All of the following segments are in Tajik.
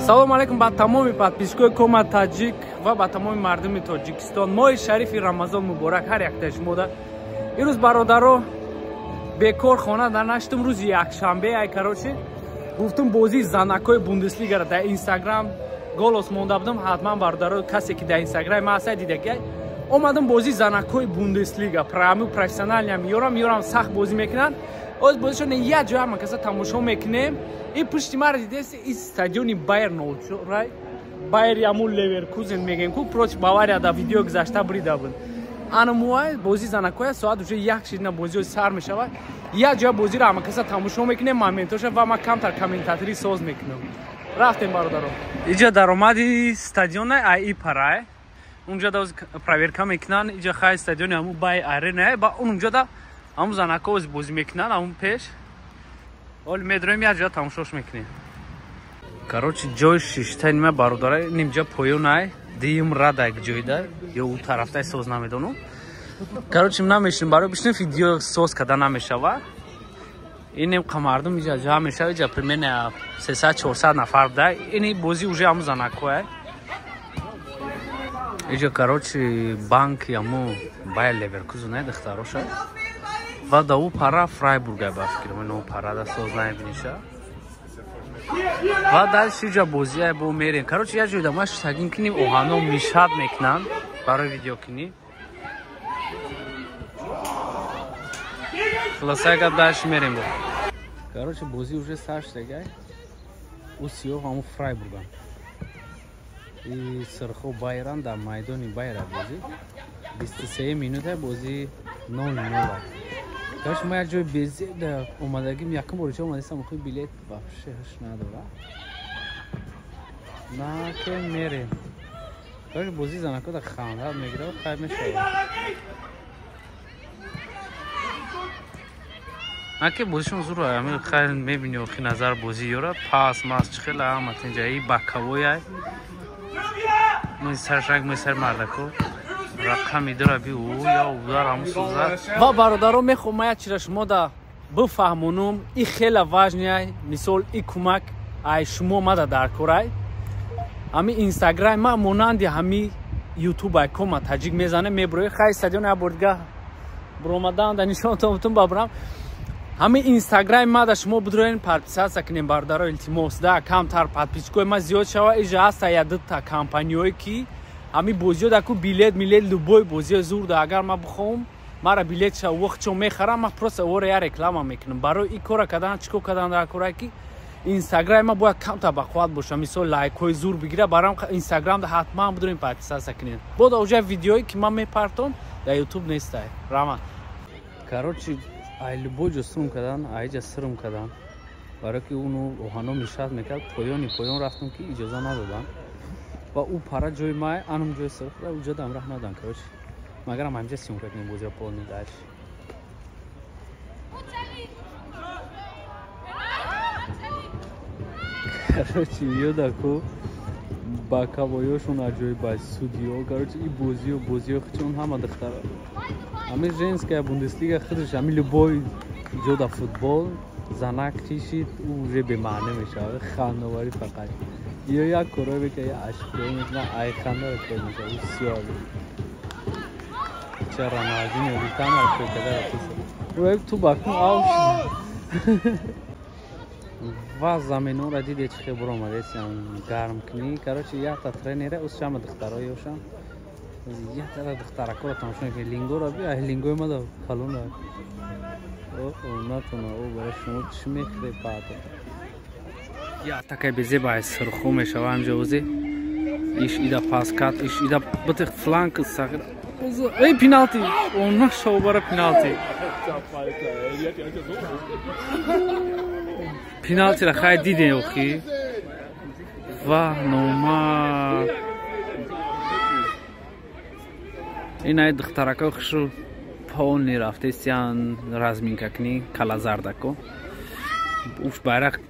Салом алейкум ба тамоми подписчикои Кома Таҷик ва ба тамоми мардуми Тоҷикистон. Моҳи шарифи Рамазон муборак ҳар яктаи шумода. Имрӯз бародаро бекор хона нанаштум, рӯзи якшанбе ай короче гуфтум бозии занакҳои Бундеслигара дар Инстаграм голос монда будам, ҳатман бародаро касе ки дар Инстаграми ман ҳаст дидаги омадам бозии занакҳои Бундеслига праму профессионалия меёрам сахт бозӣ мекунанд. Оз бозишон як ҷоя ҳама каса тамошо мекунем. И пушти мара дидест и стадиони Байер 04 Байер яму Леверкузен мегем ку против Бавария да видео гузашта бурида буд. Ана муай бозии занакҳоя соат уже як шидна бозиҳо сар мешавад. Як ҷоя бозиро ҳама каса тамошо мекунем, моментоша ва ман камтар комментаторӣ соз мекунам. Рафтем бародаро. Иҷа даромади стадиона ай парай. Унҷа да проверка мекунанд. Иҷа хай стадиони ҳаму Бай Арена ба унҷа да ҳаму занакҳо бозӣ мекунанд ҳамун пеш. Оли медроем як ҷоя тамошош мекунем. Короче ҷои шиштани ма бародарай нимҷа поёнай, дуюм рада як ҷойда ё у тарафтай соз намедонам. Короче намешинем барои бишнем видео соз карда намешава. Инем қа мардум иҷа ҷамъ мешава, иҷа примерно 300-400 нафар буда. Ини бозӣ уже ҳаму занакҳоя. Иҷа короче банки ҳаму Байер Леверкузен духтароша. Ва да у пара Фрайбурга ба фикрам, ино пара да соз намебиниша. Ва дальше иҷа бозия бо мерем. Короче як ҷойда ма шагин кинем, оҳано мишад мекунанд барои видеокунӣ. Хулоса гап дальше мерем бо. Короче бозӣ уже сар шудагай. У сиёҳ ҳаму Фрайбурган. И сирхо Байеран дар майдони Байера бозӣ. 23 минута бозӣ 0-0. Короче, ма як ҷои безеб омадагим, якум бор иҷо омадастам, охи билет вообще ҳуш надора. На ке мерем. Короче, бозии занакҳо дар ханда мегирад, хайр мешавад. На ке бозишон зур ами хайр мебини охи назар бозӣ ёра, пас мас чӣ хела ҳама тинҷа и бакавояй. Мисаршак мисар мардако. Рақами дора би ӯ я удар ҳаму сӯзад. Ва бародаро мехоҳам як чиза шумо да бифаҳмонум, и хела важный, мисол и кӯмак ай шумо мада дар корай. Ҳами Инстаграм ма монанди ҳами Ютуб ай Кома Таҷик мезане меброи хай стадион як бор дига буромадан да нишонтон бабрам. Ҳами Инстаграм ма да шумо бидроен подписаться кунем бародаро, илтимос да камтар подписчикои ма зиёд шава. Иҷа ҳаста я дута компаниҳое ки ҳами бозиё даку билет милет любой бозиё зур да агар ма бихоҳам мара билет ша вақтчо мехарам, ма просто ора я реклама мекунам. Барои ин кора кардан чӣ кор кардан дар кора ки Инстаграм ма бояд камтар бақувват боша, мисол лайкҳои зур бигира. Барам Инстаграм да ҳатман бидурем подписаться кунед. Бода уже видеое ки ман мепартом дар Ютуб нестай. Раман. Короче, ай любой ҷо срум кардан, айҷа срум кардан. Барои ки уну оҳано мешад мекард, поёни поён рафтам ки иҷоза надодам. Ва у пара ҷои май, анум ҷои сирх, ва уҷо дам раҳ надан, короче. Магарам ҳамҷа съёмка кунем бозиро полный дальше. Короче, ёдаку бакавоёшон аҷоиб ба судиё, короче, и бозиё, бозиё хичон ҳама духтара. Ҳами женская Бундеслига худаш, ҳами любой ҷо да футбол, занак чишид, ӯ уже бемаъне мешавад, хандоварӣ фақат. Ё як корое мекунад, я ашкое мекунад, ай хандара кор мешавад, ӯ сиёҳ. Ча Роналдиньо гуфтан кор карда рафтаст. Ӯ ту бакун ав. Ва заминора диде чӣ хел буромадесиям гарм кунӣ. Короче, якта тренера ӯ шама духтаро ёшам. Яктара духтаракоро тамошо мекунӣ. Лингоро би, ай лингои мада калона. О, натона, о барои шумо чӣ мехӯред? Я такай безеба ай сирхо мешава ҳамҷо ози. Иш ида пас кард, иш ида бите фланк сағир. Эй пеналти! О нашава бара пеналти. Пеналтиро хай дидем охи. Ва номар. Ин ай духтарако хушрӯ полни рафтесиян разминка кунӣ калазардако. Уф байрақ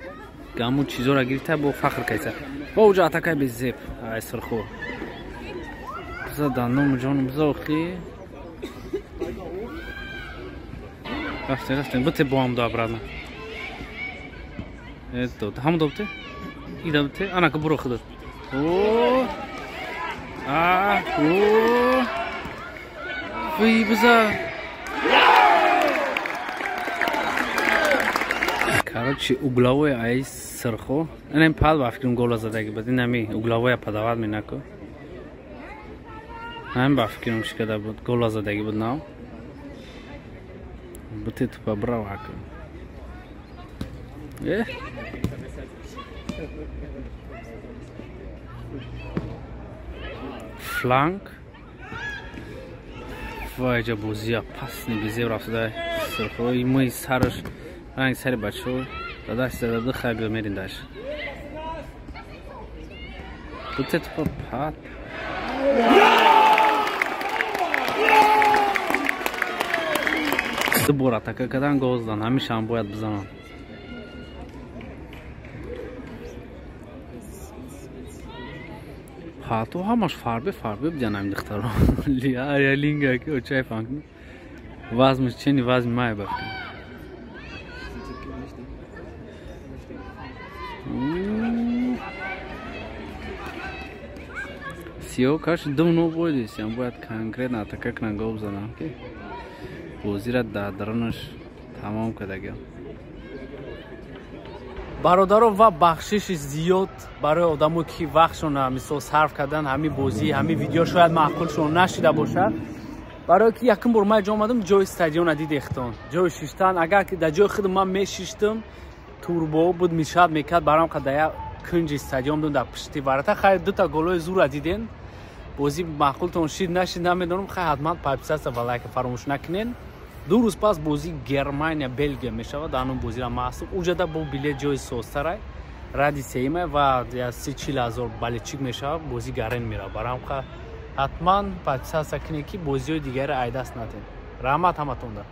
гаму чизора гирифта бо фахр кайса. Бо уҷа атакай безеб ай сирхо. Биза данном ҷонум биза охи. Рафтем, рафтем, бите бо ҳам да обратно. Дод. Ҳамон добте? Идамте, анака буро худат. О! А, о! Вай биза. Короче, угловой ай сирхо. Инам пал ба фикрам гола задаги буд. Инами угловой подават минако. Ҳам ба фикрам шикада буд. Гола задаги буд нав. Бути тупа браво ака. Фланг. Вайҷа бозия пасни безеб рафтада сирхо. Имои сараш ранг сари бачо. Дадаш задада хай биё мерин даш. Бути тупа пат. Ду бор атака кардан гол задан, ҳамешаам бояд бизананд. Пато ҳамаш фарбе фарбе бидиан ҳамин духтаро. Линга ки очай фанк. Вазмиш чени вазми май ба фикр. Сиё каш дум боидисям бояд конкретно атака кунан гол бизананд ки бозира дар дарунаш тамом кардагиам. Бародаро ва бахшиши зиёд барои одамо ки вақтшона мисол сарф кардан ҳамин бозӣ, ҳамин видео шояд маъқулшон нашида бошад. Барое ки якум бор ман ҷо омадам, ҷои стадиона дидехтон, ҷои шиштан. Агар ки дар ҷои худ ман мешиштам, турбо буд, мешад мекард, барам қад дар як кунҷи стадион будам дар пушти варата. Хайр, дута голои зура диден. Бозӣ маъқултон шид нашид намедонам. Хайр, ҳатман подписаться ва лайка фаромӯш накунед. Ду рӯз пас бозии Германия Белгия мешавад. Дар он бозира маҳсуб уҷада бо билет ҷои созтарай ради сеима ва 30-40 ҳазор балетчик мешавад. Бозӣ гарен меравад. Барам ҳатман подписаться кунед ки бозиҳои дигаре айдаст надем. Раҳмат ҳаматонда.